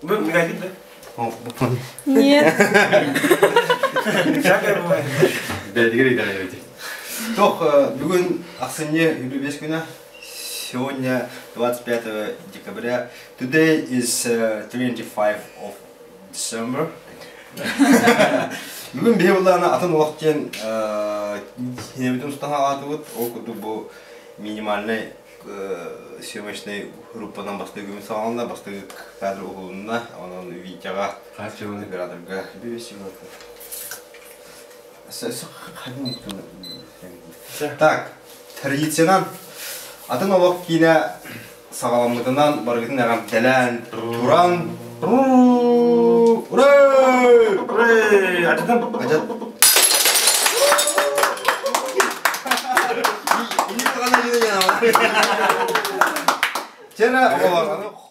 Бүгүн Нет. Туох бүгүн ахсынньы 25 күнэ. Сегодня 25 декабря. Today is 25 of December. Бүгүн биһи буллаана атын олох диэн киинэбитин устан аҕаатыбыт. Ол курдук бу минимальный съемочный группанан бастакы күн саҕаланна, бастакы кадр уһулунна. Онон Витяҕа, операторга Так, традициянан атын олох киинэ саҕаламмытынан барыгытын эҕэрдэлээн туран Ура! Чера оҕолор.